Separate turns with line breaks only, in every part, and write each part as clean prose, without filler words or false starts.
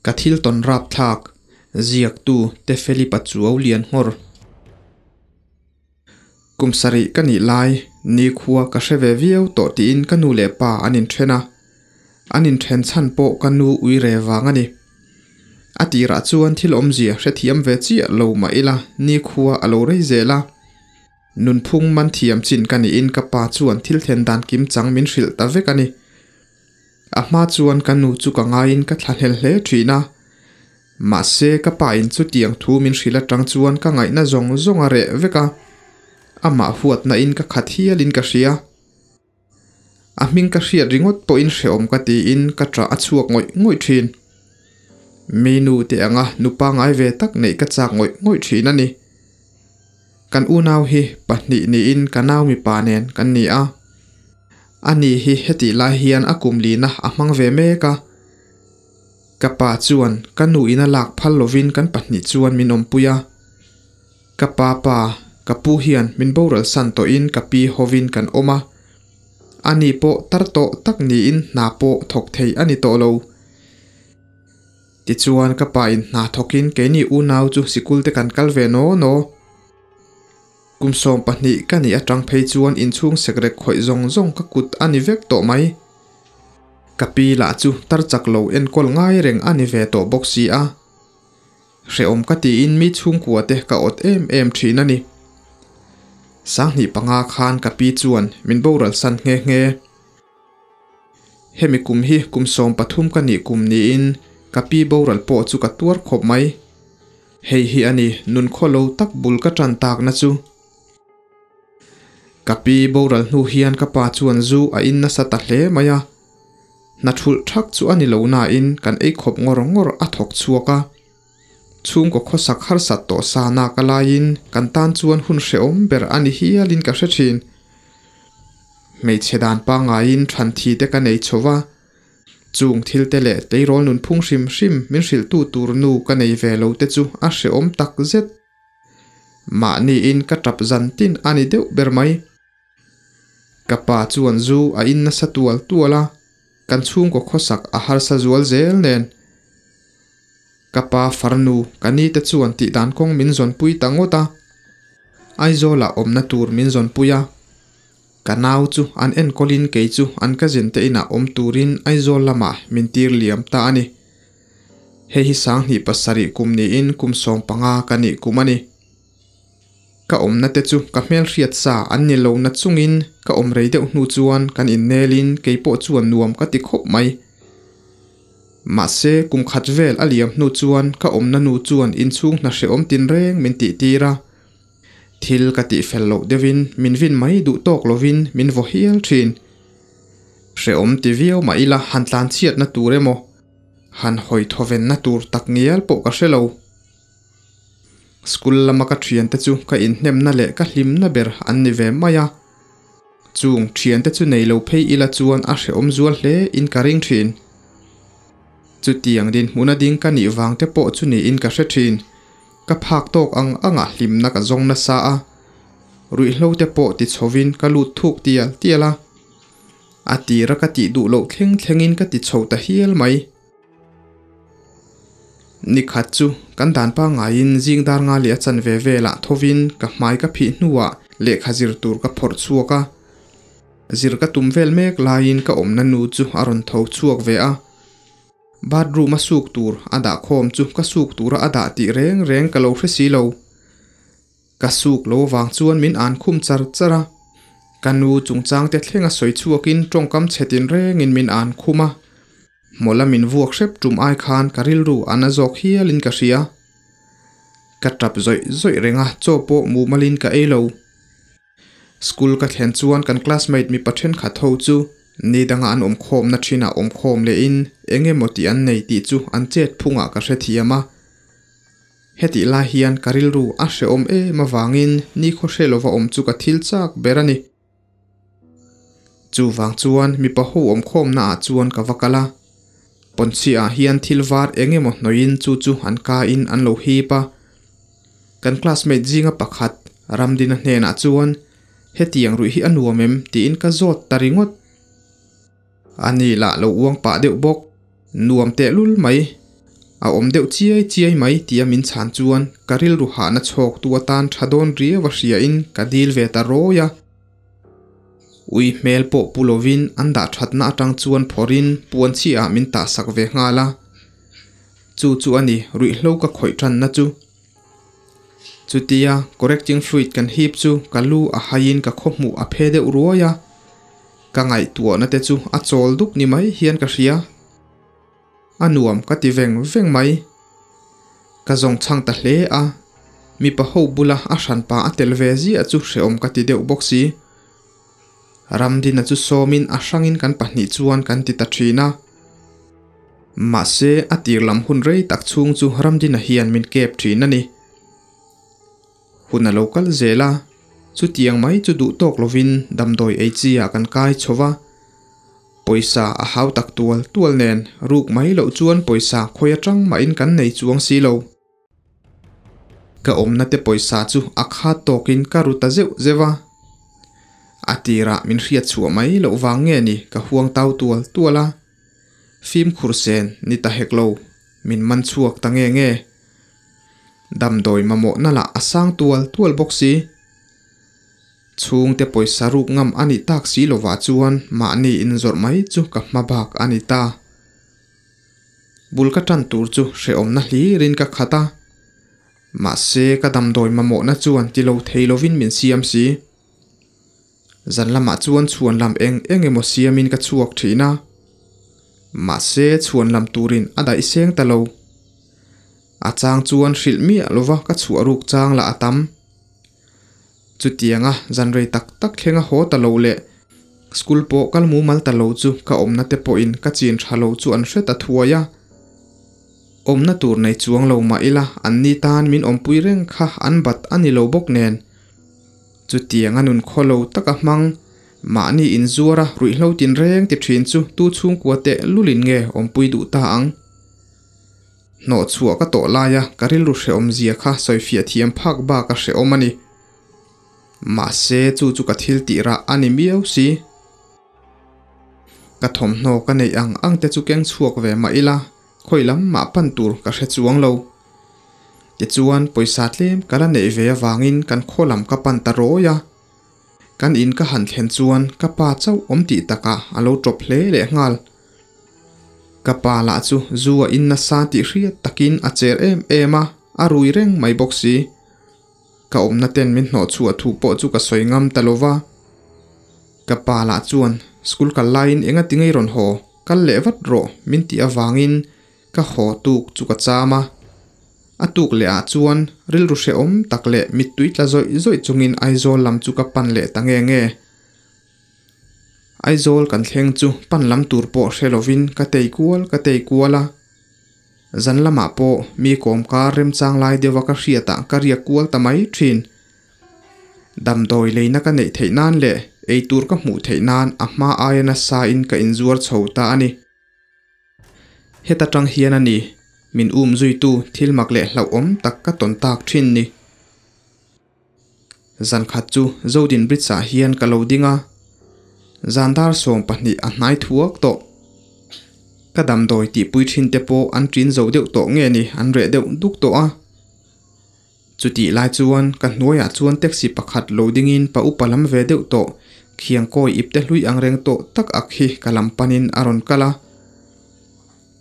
Ka thil tawn rapthlak ziaktu Tefeli Pachuau Lianhmawr. Kum sarih ka nih lai, nikhua ka hre ve viau tawh tiin ka nu leh pa an inthen a. An inthen chhan pawh ka nu ui re vang a ni. A tirah chuan thil awmzia hrethiam ve chiah lo mah ila nikhua a lo rei zel a. Nunphung man thiam chin ka niin ka pa chuan thil then dan kimchang min hrilh ta vek a ni. A hma chuan ka nu chu ka ngaiin ka thlahlel hle thin a. Mahse ka pa in chutiang thu min hrilh atang chuan ka ngaihna zawng zawng a reh vek a. Amah huatna in ka khat hialin ka hria. A hming ka hriat ringawt pawhin hrehawm ka tiin ka ṭah a chhuak ngawih ngawih ṭhin. Mi nu te anga nu pangngai ve tak neih ka chak ngawih ngawih ṭhin a ni. Kan unau hi pahnih niin ka nau mipa nen kan ni a. Ani hi hetih lai hian a kum lina a hmang ve mek a. Ka pa chuan ka nu ina lak phal lovin kan pahnih chuan min awmpui a. Ka pa pa, ka pu hian min boral san tawhin ka pi hovin kan awm a. Ani pawh tar tawh tak niin hna pawh thawk thei a ni tawh lo. Tichuan ka pa in hna thawkin keini unau chu sikul te kan kal ve naw naw. Kum 12 ka nih atang phei chuan inchhung sekrek khawih zawng zawng ka kut a ni vek tawh mai. Ka pi lah chu tar chak lo enkawl ngai reng a ni ve tawh bawk si a. Hrehawm ka tiin mi chhungkua te ka awt em em thin a ni. 2005 khan ka pi chuan min boral san nghe nghe. Hemi kum hi kum 13 ka nih kum niin ka pi boral pawh chu ka tuar khawp mai. Hei hi a ni nun khawlo tak bul ka tan takna chu. Ka pi boral hnu hian ka pa chuan zu a in nasa ta hle mai a. Hna thulh thak chu a ni lo nain kan ei khawp ngawr ngawr a thawk chhuak a. Chhungkaw khawsak harsat tawh sa nak a laiin kan tan chuan hun hrehawm ber a ni hialin ka hre thin. Hmeichhe dan pangaiin than thi te ka nei chho va. Chung thil te leh tleirawl nunphung hrim hrim min hrilhtu tur nu ka nei ve lo te chu a hrehawm tak zet. Mahniin ka tap zan tin a ni deuh ber mai. Ka pa chuan zu a in nasa tual tual a, kan chhungkaw khawsak a harsa zual zel nen. Ka pa farnu ka ni te chuan tihdan kawng min zawnpui ta ngawt a. Aizawlah awmna tur min zawnpui a. Ka nau chu an enkawlin kei chu an cousin te inah awm turin Aizawl lamah min tir liam ta a ni. Hei hi 2007 kum niin kum 15 ka nih kum a ni. Ka awmna te chu ka hmelhriat sa an ni lo na chungin ka awm rei deuh hnu chuan kan innelin kei pawh chuan nuam ka ti khawp mai. Mahse kum khat vel a liam hnu chuan ka awmna nu chuan inchhung hna hrehawm tinreng min tih tir a. Thil ka tih fel loh deuhin min vin mai duh tawk lovin min vaw hial thin. Hrehawm ti viau mah ila han tlan chhiatna tur emaw, han hawi thawvenna tur tak ngial pawh ka hre lo. School lama ka thiante chu ka inhnemna leh ka hlimna ber an ni ve mai a. Chung thiante chu nei lo phei ila chuan a hrehawm zual hle in ka ring thin. Chutiang dinhmuna ding ka nih vang te pawh chu niin ka hre thin. Ka phak tawk ang anga hlimna ka zawng nasa a. Ruihhlo te pawh ti chhovin ka lut thuk tial tial a. A tira ka tih duh loh thleng thlengin ka ti chho ta hial mai. Nikhat chu kan dan pangaiin zing dar nga leh a chanve velah thovin ka hmai ka phih hnuah lehkha zir tur ka phawrh chhuak a. Zir ka tum vel mek laiin ka awmna nu chu a rawn tho chhuak ve a. Bathroom a suk tur a dah khawm chu ka suk tura a dah tih reng reng ka lo hre si lo. Ka suk lo vang chuan min an khum char char a. Ka nu chungchang te thleng a sawi chhuakin tawngkam chhe tin rengin min an khum a. Mawla min vuak hrep tum ai khan ka rilru a na zawk hialin ka hria. Ka tap zawih zawih reng a, chaw pawh mumalin ka ei lo. School ka thlen chuan kan classmate mipa thenkhat ho chu ni danga an awm khawmna thinah awm khawm lehin eng emaw tih an nei tih chu an chet phungah ka hrethiam a. Hetih lai hian ka rilru a hrehawm em avangin nikhaw hre lova awm chu ka thil chak ber a ni. Chuvang chuan mipa ho awm khawmna ah chuan ka va kal a. Pawnchhi ah hian thil var eng emaw hnawihin chu chu an ka in an lo hip a. Kan classmate zinga pakhat Ramdina hnenah chuan hetiang ruih hi a nuam em tiin ka zawt ta ringawt. Ani lah lo uang pah deuh bawk. Nuam tehlul mai. A awm deuh chiai chiai mai tia min chhan chuan ka rilru hahna chhawk tu atan tha dawn riau a hria in ka dil ve ta rawi a. Ui hmel pawh pu lovin an dah thatna atang chuan phawrhin puan chhiah ah min tah sak ve nghal a. Chu chu a ni ruihhlo ka khawih tanna chu. Chutia correcting fluid kan hip chu ka lu a haiin ka khawhmuh a phe deuh ruai a. Ka ngaihtuahna te chu a chawl duk ni mai hian ka hria. A nuam ka ti veng veng mai. Ka zawng chhang ta hle a, mipa ho bula a hranpa a tel ve ziah chu hrehawm ka ti deuh bawk si. Ramdina chu sawmin a hrangin kan pahnih chuan kan ti ta thin a. Mahse, a tir lam hun rei tak chhung chu Ramdina hian min kep thin a ni. Hun a lo kal zel a, chutiang mai chu duh tawk lovin damdawi ei chi ah kan kai chho va. Pawisa a hau tak tual tual nen ruk mai loh chuan pawisa khawi atang mahin kan nei chuang si lo. Ka awmna te pawisa chu a khat tawkin ka ru ta zeuh zeuh a. A tirah min hriat chhuah mai loh vang nge ni ka huang tau tual tual a. Fimkhur sen ni ta hek lo, min man chhuak ta nge nge. Damdawi mamawhna lah a sang tual tual bawk si. Chhungte pawisa ruk ngam a nih tak si lovah chuan mahni inzawrh mai chu ka hma bak a ni ta. Bul ka tan tur chu hrehawmna hlirin ka khat a. Mahse ka damdawi mamawhna chuan ti lo thei lovin min siam si. Zan lamah chuan chhuan lam eng eng emaw siamin ka chhuak thin a. Mahse chhuan lam turin a daih seng ta lo. A chang chuan hrilh miah lova ka chhuah ruk chang lah a tam. Chutianga zan rei tak tak thleng a haw ta lo leh school pawh kal mumal ta lo chu ka awmna te pawhin ka chin tha lo chu an hre ta thuai a. Awmna tur nei chuang lo mah ila an ni tan min awmpui reng kha an bat a ni lo bawk nen. Chutianga nun khaw lo taka hmang mahni inzuara ruihhlo tinreng ti thin chu tu chhungkua teh lulin nge awmpui duh ta ang? Hnawh chhuah ka tawh laia ka rilru hrehawm zia kha sawifiah thiam phak bak a hrehawm a ni. Mahse chu chu ka thil tih rah a ni miau si. Ka thawmhnaw ka neih ang ang te chu keng chhuak ve mah ila khawi lam mah pan tur ka hre chuang lo. Tichuan pawisa tlem ka la neih ve avangin kan khaw lam ka pan ta rawi a. Kan in ka han thlen chuan ka pa chauh awm tih takah a lo tawp hle leh nghal. Ka pa lah chu zu a in nasa tih hriat takin a cher em em a, a rui reng mai bawk si. Ka awmna ten min hnawh chhuah thu pawh chu ka sawi ngam ta lo va. Ka pa lah chuan school kal laiin enga ti ngei rawn haw, kal leh vat rawh min tih avangin ka haw tuk chu ka cham a. A tuk leh ah chuan rilru hrehawm tak leh mittui tla zawih zawih chungin Aizawl lam chu ka pan leh ta nge nge. Aizawl kan thleng chu pan lam tur pawh hre lovin ka tei kual ka tei kual a. Zan lamah pawh mi kawmkar remchang lai deuha ka hriatah ka riak kual ta mai thin. Damdawi leina ka neih theih nan leh eitur ka hmuh theih nan a hma aia nasa in ka inzuar chho ta a ni. Heta tang hian a ni, min um zuitu thil mak leh hlauhawm tak ka tawn tak thin ni. Zan khat chu Zodin Bridge ah hian ka lo ding a, zan dar 12 a hnai thuak tawh. Ka damdawi tihpui thin te pawh an ṭin zo deuh tawh nge ni an reh deuh duk tawh a. Chutih lai chuan ka hnuaiah chuan taxi pakhat lo dingin pa upa lam ve deuh tawh khiang kawi ipte hlui ang reng tawh tak ak hi ka lam panin a rawn kal a.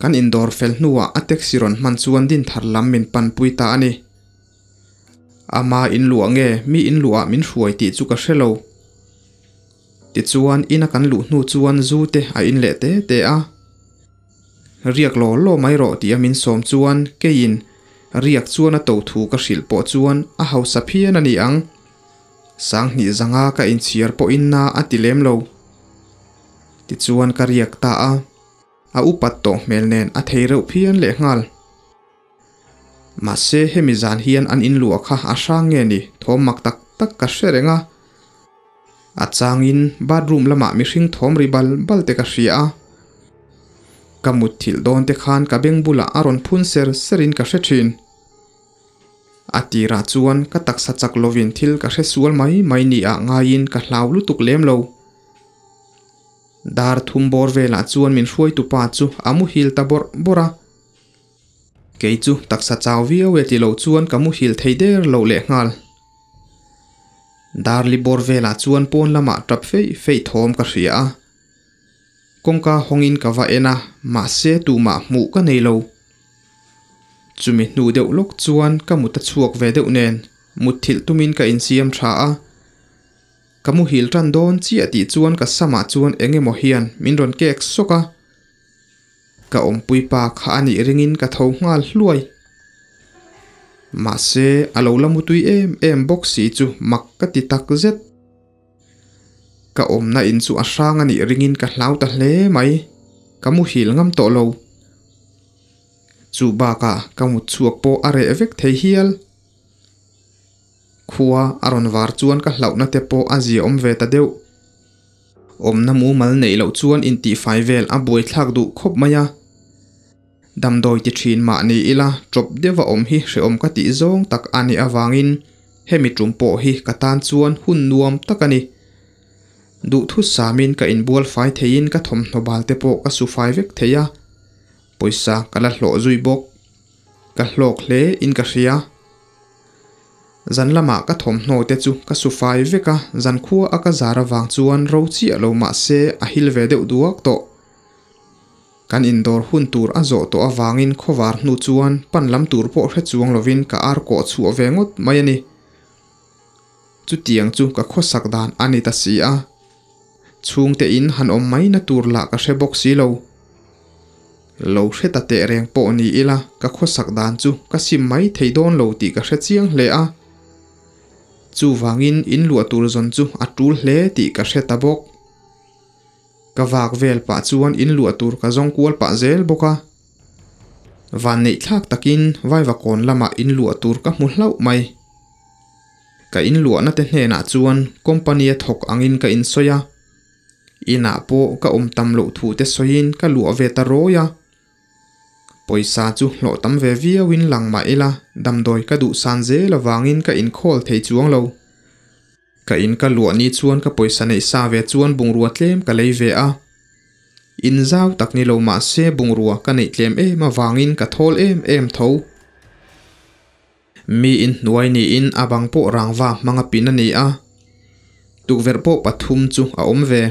Kan indawr fel hnuah a taxi rawn hman chuan Dinthar lam min panpui ta a ni. Ama in luah nge mi in luah min hruai tih chu ka hre lo. Tichuan ina kan luh hnu chuan zu te a in leh te te a. Riak law law mai rawh tih a min sawm chuan keiin riak chuan a to thu ka hrilh pawh chuan a hausa phian a ni ang. Sanghnih zanga ka inchhiar pawhin na a ti lem lo. Tichuan ka riak ta a. A upat tawh hmel nen a thei reuh phian lehnghal. Mahse hemi zan hian an in luah kha a hrang nge ni thawm mak tak tak ka hre reng a. A changin bathroom lamah mihring thawm ri bal bal te ka hria a. Ka mutthilh dawn te khan ka beng bulah a rawn phun ser ser in ka hre thin. A tirah chuan ka taksa chak lovin thil ka hre sual mai mai ni ah ngaiin ka hlau lutuk lem lo. Dar thum bawr velah chuan min hruaitupa chu a muhil ta bawrh bawrh a. Kei chu taksa chau viau e ti lo chuan ka muhil thei der lo lehnghal. Darli bawr velah chuan pawn lamah tap feih feih thawm ka hria a. Kawngka hawngin ka va en a, mahse tumah hmuh ka nei lo. Chumi hnu deuh lawk chuan ka mut a chhuak ve deuh nen mutthilh tumin ka insiam tha a. Ka muhil tan dawn chiah tih chuan ka samah chuan eng emaw hian min rawn kek sawk a. Ka awmpui pa kha a nih ringin ka tho nghal hluai. Mahse a lo la mutui em em bawk si chu mak ka ti tak zet. Ka awmna in chu a hrang a nih ringin ka hlau ta hle mai. Ka muhil ngam tawh lo. Chu bakah ka mut chhuak pawh a reh vek thei hial. Khua a rawn var chuan ka hlauhna te pawh a ziaawm ve ta deuh. Awmna mumal neih loh chuan intihfai vel a buaithlak duh khawp mai a. Damdawi ti thin mah ni ila ṭawp deuha awm hi hrehawm ka tih zawng tak a nih avangin hemi ṭum pawh hi ka tan chuan hun nuam tak a ni. Duhthusamin ka inbual fai theiin ka thawmhnaw bal te pawh ka su fai vek thei a, pawisa ka la hlawh zui bawk. Ka hlawk hle in ka hria. Zan lamah ka thawmhnaw te chu ka su fai vek a, zankhua a ka zar avang chuan ro chiah lo mah se a hil ve deuh duak tawh. Kan indawr hun tur a zawh tawh avangin khawvar hnu chuan pan lam tur pawh hre chuang lovin ka ar kawh chhuah ve ngawt mai a ni. Chutiang chu ka khawsak dan a ni ta si a. Chhungte in han awm mai na tur lah ka hre bawk si lo. Lo hre ta teh reng pawh ni ila ka khawsak dan chu ka sim mai thei dawn lo tih ka hre chiang hle a. Chuvangin in luah tur zawn chu a tul hle tih ka hre ta bawk. Ka vak vel pah chuan in luah tur ka zawng kual pah zel bawk a. Vanneih thlak takin Vaivakawn lamah in luah tur ka hmu hlauh mai. Ka in luahna te hnenah chuan company a thawk angin ka insawi a. Inah pawh ka awm tam loh thu te sawiin ka luah ve ta rawi a. Pawisa chu hlawh tam ve viauin lang mah ila damdawi ka duhsan zel avangin ka inkhawl thei chuang lo. Ka in ka luah ni chuan ka pawisa neih sa ve chuan bungrua tlem ka lei ve a. In zau tak ni lo mah se bungrua ka neih tlem em avangin ka thawl em em tho. Mi in hnuai niin a bang pawh rangva hmang a pin a ni a. Tukverh pawh pathum chu a awm ve.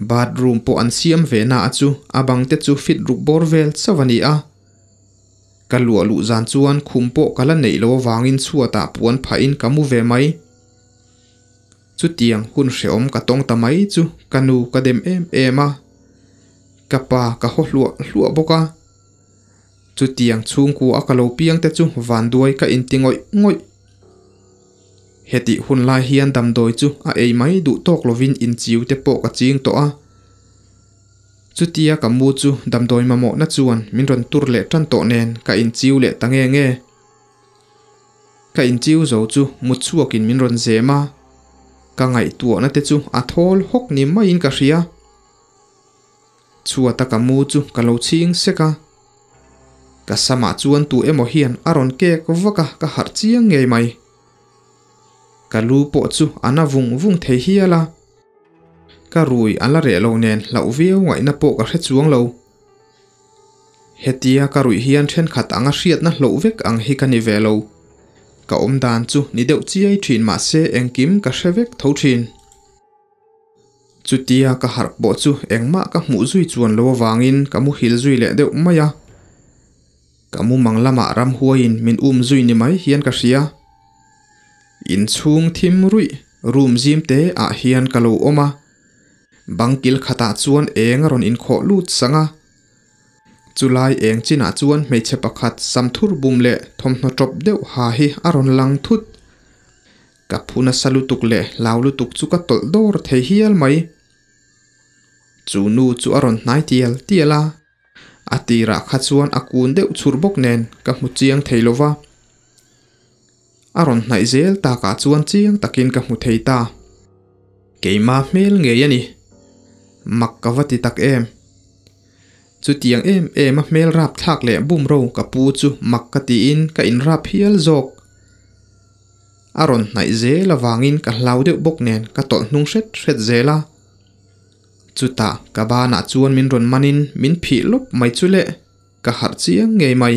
Bathroom pawh an siam ve na a chu a bang te chu fit ruk bawr vel chauh a ni a. Ka luah luh zan chuan khum pawh ka la neih lo avangin chhuatah puan phahin ka mu ve mai. Chutiang hun hrehawm ka tawng ta mai chu ka nu ka dem em em a, ka pa ka haw hluah hluah bawk a. Chutiang chhungkua a ka lo piang te chu vanduai ka inti ngawih ngawih. Hetih hun lai hian damdawi chu a ei mai duh tawk lovin inchiu te pawh ka ching tawh a. Chutia ka mu chu damdawi mamawhna chuan min rawn tur leh tan tawh nen ka inchiu leh ta nge nge. Ka inchiu zo chu mut chhuakin min rawn zem a, ka ngaihtuahna te chu a thawl hawk ni maiin ka hria. Chhuata ka mu chu ka lo chhing sek a, ka samah chuan tu emaw hian a rawn kek vak a, ka harh chiang ngei mai. Ka lu pawh chu a na vung vung thei hial a. Ka rui a la reh lo nen hlauh viau ngaihna pawh ka hre chuang lo. Hetia ka ruih hian thenkhat anga hriatna hloh vek ang hi ka ni ve lo. Ka awm dan chu ni deuh chiai thin mahse engkim ka hre vek tho thin. Chutia ka harh pawh chu engmah ka hmuh zui chuan lo avangin ka muhil zui leh deuh mai a. Ka mumang lamah ramhuaiin min um zui ni mai hian ka hria. Inchhung thim ruih room zim te ah hian ka lo awm a. Bang kil khatah chuan eng a rawn inkhawh lut sang a. Chulai eng chinah chuan hmeichhe pakhat samthur bum leh thawmhnaw tawp deuh ha hi a rawn lang thut. Ka phu nasa lutuk leh hlau lutuk chu ka tawlh dawr thei hial mai. Chu nu chu a rawn hnai tial tial a. A tirah kha chuan a kun deuh chhur bawk nen ka hmu chiang thei lo va. A rawn hnaih zel takah chuan chiang takin ka hmu thei ta. Keima hmel ngei a ni. Mak ka va ti tak em. Chutiang em em a hmel rap thlak leh bumro ka pu chu mak ka tiin ka inrap hial zawk. A rawn hnaih zel avangin ka hlau deuh bawk nen ka tawlh hnung hret hret zel a. Chutah ka banah chuan min rawn manin min phih lawp mai chu le, ka harh chiang ngei mai.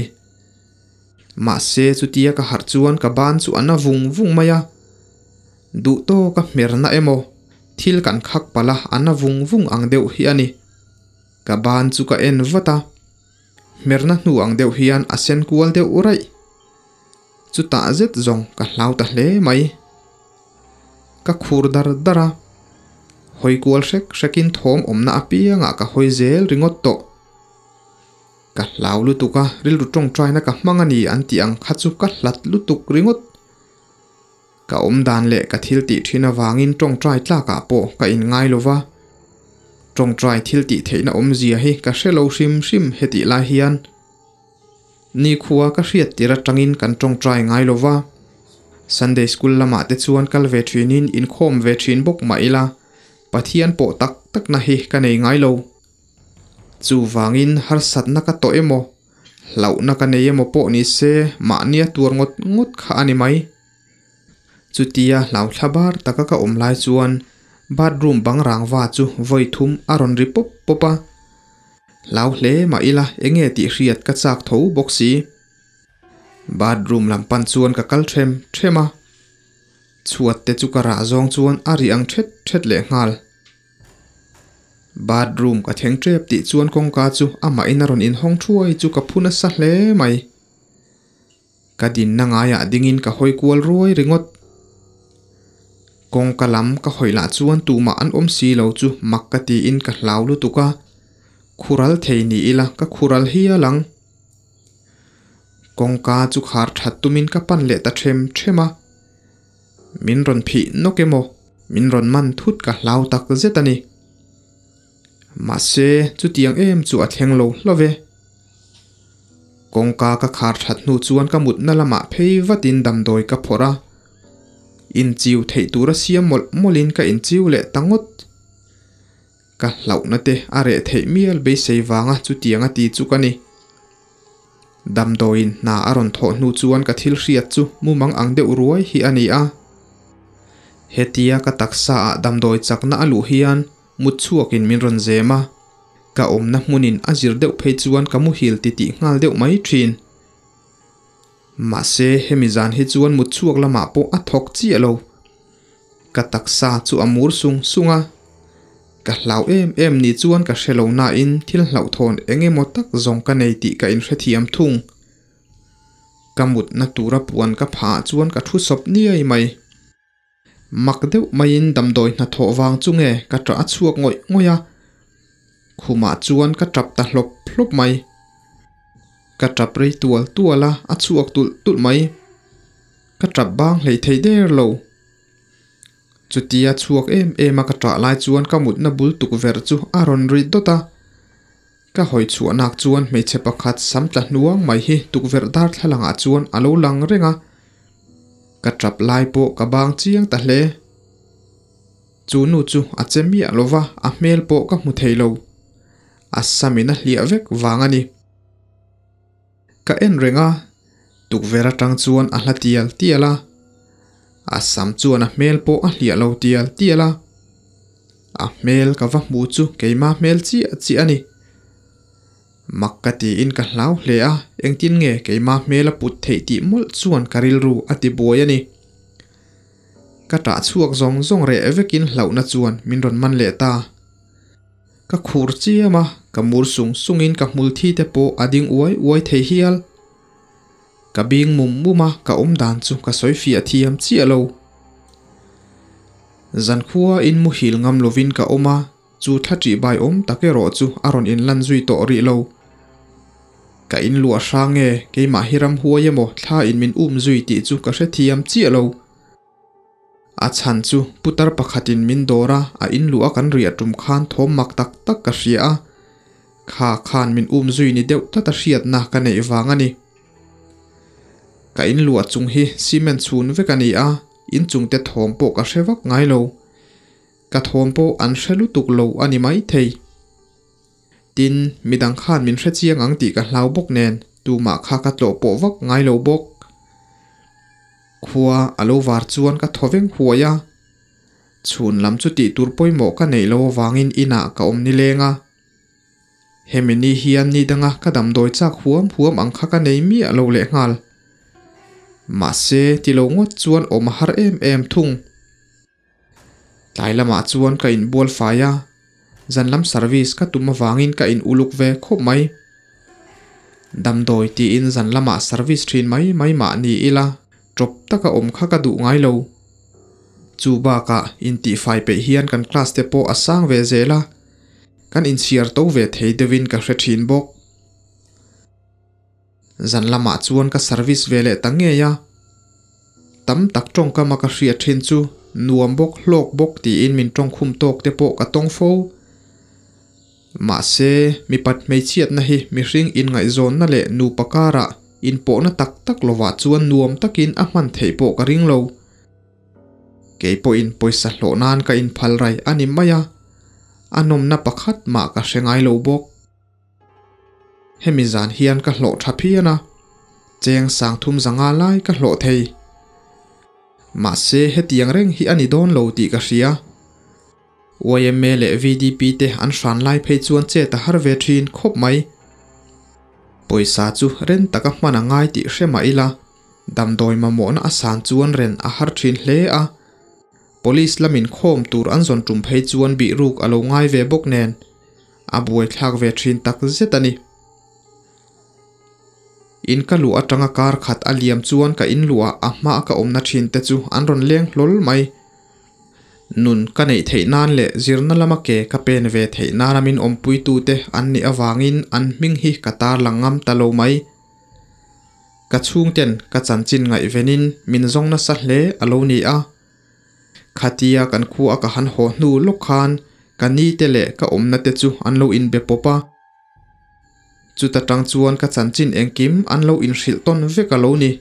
Mahse chutia ka harh chuan ka ban chu a na vung vung mai a. Duh tawka hmerna emaw thil kan khak palh a, a na vung vung ang deuh hi a ni. Ka ban chu ka en vat a, hmerna hnu ang deuh hian a sen kual deuh raih. Chutah zet zawng ka hlau ta hle mai. Ka khur dar dar a, hawi kual hrek hrekin thawm awmna apiangah ka hawi zel ringawt tawh. Ka hlau lutuk a, rilru tawngtaina ka hmang a ni an tih ang kha chu ka hlat lutuk ringawt. Ka awm dan leh ka thil tih thin avangin tawngtai tlakah pawh ka inngai lo va. Tawngtai thil tih theihna awmzia hi ka hre lo hrim hrim hetih lai hian nikhua ka hriat tir atangin kan tawngtai ngai lo va. Sunday school lamah te chuan kal ve thinin inkhawm ve thin bawk mah ila Pathian pawh tak takna hi ka nei ngai lo. Chuvangin harsatna ka tawh emaw, hlauhna ka nei emaw pawh ni se mahnia tuar ngawt ngawt kha a ni mai. Chutia hlauthla bar taka ka awm lai chuan bathroom bang rangva chu vawi thum a rawn ri pawp pawp a. Hlau hle mah ila enge tih hriat ka chak tho bawk si. Bathroom lam pan chuan ka kal them them a. Chhuat te chu ka rah zawng chuan a ri ang thet thet leh nghal. Bathroom ka thleng tep tih chuan kawngka chu amahin a rawn inhawng thuai chu ka phu nasa hle mai. Ka dinna ngaiah dingin ka hawi kual ruai ringawt. Kawngka lam ka hawi lah chuan tumah an awm si lo chu mak ka tiin ka hlau lutuk a, khural thei ni ila ka khural hial ang. Kawngka chu khar that tumin ka pan leh ta them them a. Min rawn phih nawk emaw, min rawn man thut ka hlau tak zet a ni. Mahse, chutiang em chu a thleng lo hlauh e. Kawngka ka khar that hnu chuan ka mutna lamah phei vatin damdawi ka phawrh a. Inchiu theih tura siam mawlh mawlhin ka inchiu leh ta ngawt. Ka hlauhna te a reh theih mial beisei vanga chutiang a ti chu ka ni. Damdawiin hna a rawn thawh hnu chuan ka thil hriat chu mumang ang deuh ruai hi a ni a. Hetia ka taksa ah damdawi chakna a luh hian mut chhuakin min rawn zem a, ka awmna hmunin a zir deuh phei chuan ka muhil titih nghal deuh mai thin. Mahse hemi zan hi chuan mut chhuak lamah pawh a thawk chiah lo. Ka taksa chu a mur sung sung a, ka hlau em em ni chuan ka hre lo nain thil hlauhthawn eng emaw tak zawng ka nei tih ka inhrethiam thung. Ka mutna tura puan ka phah ah chuan ka thu sawp niai mai. Mak deuh maiin damdawi hnathawh vang chu nge ka ṭah a chhuak ngawih ngawih a, khumah chuan ka ṭap ta hlawp hlawp mai. Ka ṭap rei tual tual a, a chhuak tulh tulh mai. Ka ṭap bang hlei thei der lo. Chutia chhuak em em a ka ṭah lai chuan ka mutna bul tukverh chu a rawn ri dawt a. Ka hawi chhuah nak chuan hmeichhe pakhat sam tla hnuang mai hi tukverh darthlalangah chuan a lo lang reng a. Ka ṭap lai pawh ka bang chiang ta hle. Chu nu chu a che miah lo va, a hmel pawh ka hmu thei lo. A samin a hliah vek vang a ni. Ka en reng a, tukverh atang chuan a hla tial tial a. A sam chuan a hmel pawh a hliah lo tial tial a. A hmel ka va hmu chu keima hmel chiah chiah a ni. Mak ka tiin ka hlau hle a, engtin nge keima hmel a put theih tih mawlh chuan ka rilru a ti buai a ni. Ka tah chhuak zawng zawng reh vekin hlauhna chuan min rawn man leh ta. Ka khur chiam a, ka mur sung sungin ka hmul thi te pawh a ding uai uai thei hial. Ka bing mum mum a, ka awm dan chu ka sawi fiah thiam chiah lo. Zankhua in muhil ngam lovin ka awm a, chu thla ṭih bai awm tak erawh chu a rawn inlan zui tawh rih lo. Ka inluah hrang e, keimah hi ramhuai emaw thla in min um zui tih chu ka hrethiam chiah lo. A chhan chu putar pakhatin min dawr a, a inluah a kan riah tum khan thawm mak tak tak ka hria a, kha khan min um zui ni deuh tlat a hriatna ka neih vang a ni. Ka inluah chung hi cement chhun vek a ni a, inchungte thawm pawh ka hre vak ngai lo. Ka thawm pawh an hre lutuk lo a ni maithei. Tin, midang khan min hre chiang ang tih ka hlau bawk nen tumah kha ka tlawh pawh vak ngai lo bawk. Khua a lo var chuan ka thaw veng huai a. Chhun lam chu tih tur pawimawh ka neih lo avangin inah ka awm nileng a. Hemi ni hian ni danga ka damdawi chak huam huam ang kha ka nei miah lo lehnghal. Mahse, ti lo ngawt chuan awm a har em em thung. Tlai lamah chuan ka inbual fai a, zan lam service ka tum avangin ka in uluk ve khawp mai. Damdawi tiin zan lamah service thin mai mai mah ni ila, tawp taka awm kha ka duh ngai lo. Chu bakah intihfai peih hian kan class te pawh a sang ve zel a, kan inchhiar to ve thei deuhin ka hre thin bawk. Zan lamah chuan ka service ve leh ta ngei a, tam tak tawngkama ka hriat thin chu nuam bawk hlawk bawk tiin min tawngkhum tawk te pawh ka tawng fo. Mahse, mipat hmeichhiatna hi mihring inngaihzawnna leh nupa karah inpawhna tak tak lovah chuan nuam takin a hman theih pawh ka ring lo. Kei pawhin pawisa hlawh nan ka inphal rai a ni mai a, a nawmna pakhat mah ka hre ngai lo bawk. Hemi zan hian ka hlawh tha phian a, cheng sangthum zanga lai ka hlawh thei. Mahse, hetiang reng hi a ni dawn lo tih ka hria. Yma leh VDP te an hran lai phei chuan chet a har ve thin khawp mai. Pawisa chu ren taka hman a ngai tih hre mah ila, damdawi mamawhna a san chuan ren a har thin hle a. Police lamin khawm tur an zawn tum phei chuan bihruk a lo ngai ve bawk nen, a buaithlak ve thin tak zet a ni. In ka luh atanga kar khat a liam chuan ka in luhah a hmaa ka awmna thin te chu an rawn leng hlawl mai. Nun ka neih theih nan leh zirna lama ke ka pen ve theih nana min awmpuitute an nih avangin an hming hi ka tarlang ngam ta lo mai. Ka chhungten ka chanchin ngaihvenin min zawng nasa hle a lo ni a. Khatia kan khua ka han haw hnu lawk khan ka ni te leh ka awmna te chu an lo inbe pawp a. Chuta tang chuan ka chanchin engkim an lo inhrilh tawn vek a lo ni.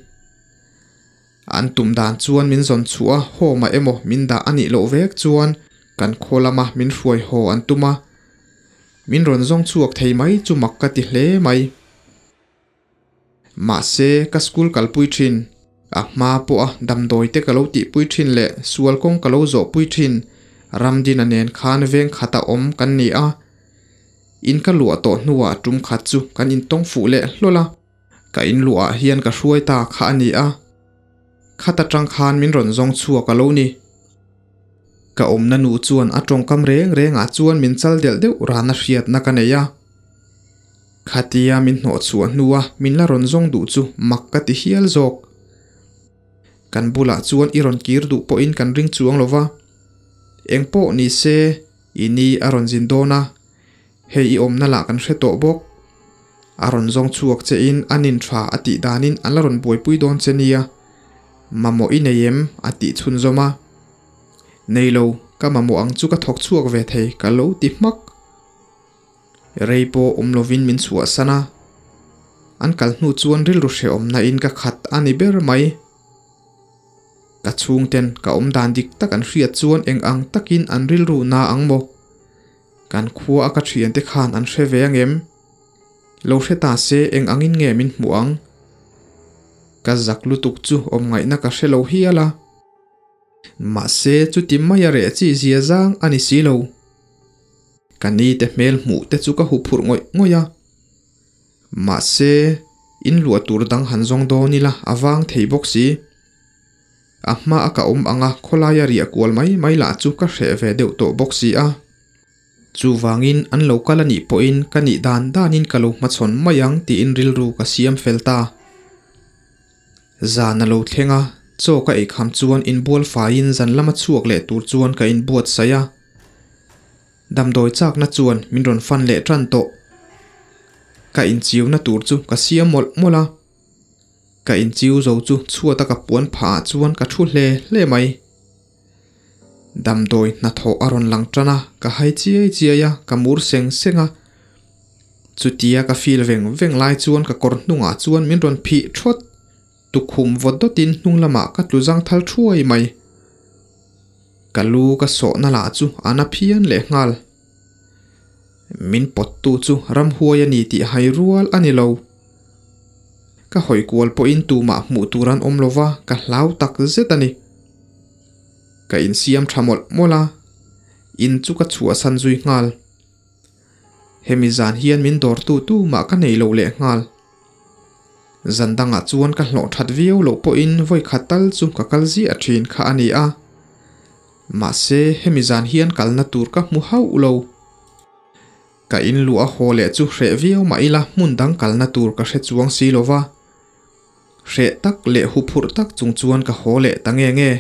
An tum dan chuan min zawn chhuah a, home ah emaw min dah a nih loh vek chuan kan khaw lama min hruai haw an tum a. Min rawn zawng chhuak thei mai chu mak ka ti hle mai. Mahse, ka school kalpui thin, a hma pawha damdawi te ka lo tihpui thin leh sual kawng ka lo zawhpui thin Ramdina nen khan veng khata awm kan ni a. In ka luah tawh hnuah tum khat chu kan intawng fuh leh hlawl a. Ka in luah hian ka hruai ta kha a ni a, khat atang khan min rawn zawng chhuak a lo ni. Ka awmna nu chuan a tawngkam reng rengah chuan min chal delh deuh rana hriatna ka nei a. Khatia min hnawh chhuah hnua min la rawn zawng duh chu mak ka ti hial zawk. Kan bulah chuan i rawn kir duh pawhin kan ring chuang lo va. Engpawh ni se, i ni a rawn zin dawn a, Hei i awmna lah kan hre tawh bawk. A rawn zawng chhuak che in a nin tha a tih danin an la rawn buaipui dawn che nia. Mamawh i nei em? a tih chhunzawm a. Nei lo, ka mamawh ang chu ka thawk chhuak ve thei ka lo ti hmak. Rei pawh awm lovin min chhuahsan a. An kal hnu chuan rilru hrehawmna in ka khat a ni ber mai. Ka chhungten ka awm dan dik tak an hriat chuan eng ang takin an rilru na ang maw? Kan khua a ka thiante khan an hre ve angem? Lo hre ta se eng angin nge min hmuh ang? Ka zak lutuk chu awm ngaihna ka hre lo hial a. Mahse chuti mai a reh chi zia zang a ni si lo. Ka ni te hmel hmuh te chu ka hu phurh ngawih ngawih a. Mahse in luah tur dang han zawng dawn ila a vang thei bawk si. A hma a ka awm ang a, khawlaia riah kual mai mai lah chu ka hreh ve deuh tawh bawk si a. Chuvangin an lo kal a nih pawhin ka nih dan danin ka lo hmachhawn mai ang tiin rilru ka siam fel ta. Zan a lo thleng a, chaw ka eikham chuan inbual faiin zan lama chhuak leh tur chuan ka inbuatsaih a. Damdawi chakna chuan min rawn fan leh tan tawh. Ka inchiuna tur chu ka siam mawlh mawlh a. Ka inchiu zo chu chhuata ka puan phah ah chuan ka thu hle hle mai. Damdawi hnathawh a rawn lang tan a, ka hai chiai chiai a, ka mur seng seng a. Chutia ka feel veng veng lai chuan ka kawr hnungah chuan min rawn phih thawt. Tukhum vawt dawtin hnung lamah ka tlu zang thal thuai mai. Ka lu ka sawhna lah chu a na phian leh nghal. Min pawttu chu ramhuai a ni tih hai rual a ni lo. Ka hawi kual pawhin tumah hmuh tur an awm lo va, ka hlau tak zet a ni. Ka insiam tha mawlh mawlh a, in chu ka chhuahsan zui nghal. Hemi zan hian min dawrtu tumah ka nei lo leh nghal. Zan dangah chuan ka hlawh that viau loh pawhin vawi khat tal chu ka kal ziah thin kha a ni a. Mahse hemi zan hian kalna tur ka hmu hauh lo. Ka in luh a haw leh chu hreh viau mah ila hmun dang kalna tur ka hre chuang si lo va. Hreh tak leh huphurh tak chung chuan ka haw leh ta nge nge.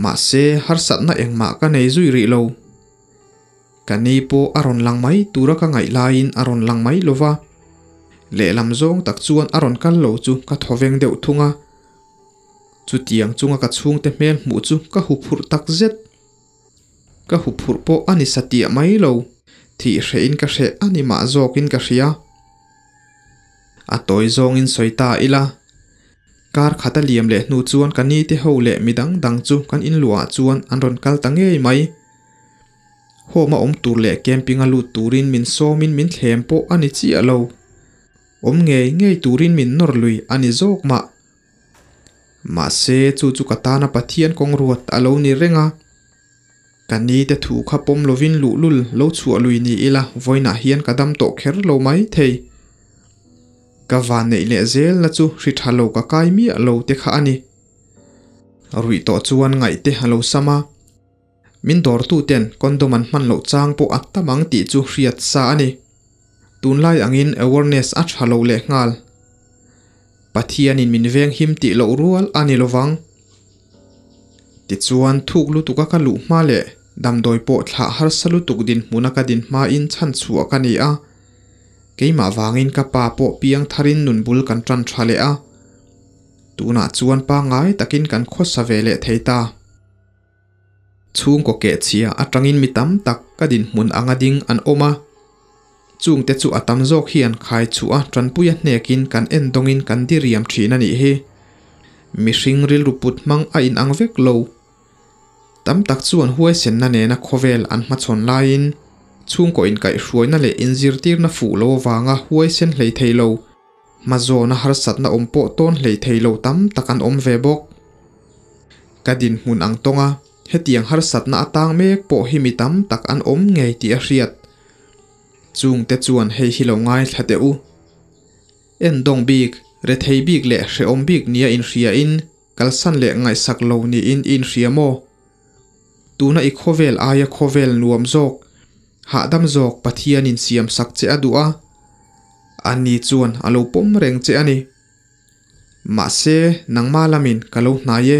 Mahse harsatna engmah ka nei zui rih lo. Ka ni pawh a rawn lang mai tura ka ngaih laiin a rawn lang mai lo va. Lehlam zawng tak chuan a rawn kal lo chu ka thaw veng deuh thung a. Chutiang chunga ka chhungte hmel hmuh chu ka huphurh tak zet. Ka huphurh pawh a ni satiah mai lo, thih hrehin ka hreh a ni mah zawkin ka hria. A tawi zawngin sawi ta ila. Kar khat a liam leh hnu chuan ka nite ho leh mi dang dang chu kan inluahah chuan an rawn kal ta ngei mai. Home a awm tur leh camping a lut turin min sawmin min thlem pawh a ni chiah lo. Awm ngei ngei turin min nawr lui a ni zawk mah. Mahse chu chu ka tana Pathian kawng ruat a lo ni reng a. Ka ni te thu kha pawm lovin luhlul lo chhuah lui ni ila vawiinah hian ka dam tawh kher lo mai thei. Ka van neih leh zel na chu hri tha lo ka kai miah lo te kha a ni. Ruih tawh chuan ngaih te a lo sam a. Min dawrtu ten condom an hman loh chang pawh a tam ang tih chu hriat sa a ni. Tunlai angin awareness a tha lo leh nghal. Pathianin min veng him tih loh rual a ni lovang. Tichuan thuk lutuka ka luh hma leh damdawi pawh thlah harsa lutuk dinhmuna ka din hmain chhan chhuah ka ni a. Keimah vangin ka pa pawh piang tharin nun bul kan tan tha leh a. Tunah chuan pangngai takin kan khawsa ve leh thei ta. Chhungkaw kehchhia atangin mi tam tak ka dinhmun anga ding an awm a. Chungte chu a tam zawk hian khai chhuah a tanpuia hnekin kan en dawngin kan diriam thin a nih hi. Mihring rilru put hmang a inang vek lo. Tam tak chuan huaisenna nena khawvel an hmachhawn laiin chhungkaw inkaihhruaina leh inzirtirna fuh lo avanga huaisen hlei thei lo, Hmazawna harsatna awm pawh tawn hlei thei lo tam tak an awm ve bawk. Ka dinhmun ang tawnga hetiang harsatna atang mek pawh hi mi tam tak an awm ngei tih a hriat. Chungte chuan hei hi lo ngaithla teh u. Endawng bik, rethei bik leh hrehawm bik nia inhriain kalsan leh ngaihsak lo niin i inhria maw? Tuna i khawvel aia khawvel nuam zawk, hahdam zawk Pathianin siam sak che a duh a, ani chuan a lo pawm reng che a ni. Mahse, nangma lamin ka lo hnai e,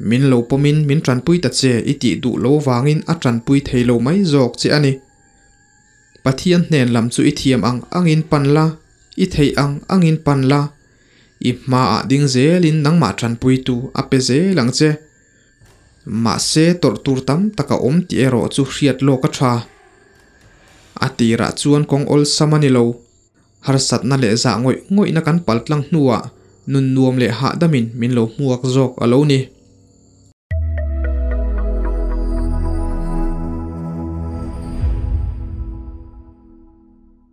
min lo pawmin min tanpui ta che i tih duh lo vangin a tanpui thei lo mai zawk che a ni. Pathian hnen lam chu i thiam ang angin pan la, i theih ang angin pan la, i hmaah ding zelin nangmah tanpuitu a pe zel ang che. Mahse tawrh tur tam tak a awm tih erawh chu hriat lawk a tha. A tirah chuan kawng awlsam a ni lo. Harsatna leh zah ngawih ngawihna kan pal tlang hnuah nun nuam leh hahdamin min lo hmuak zawk a lo ni.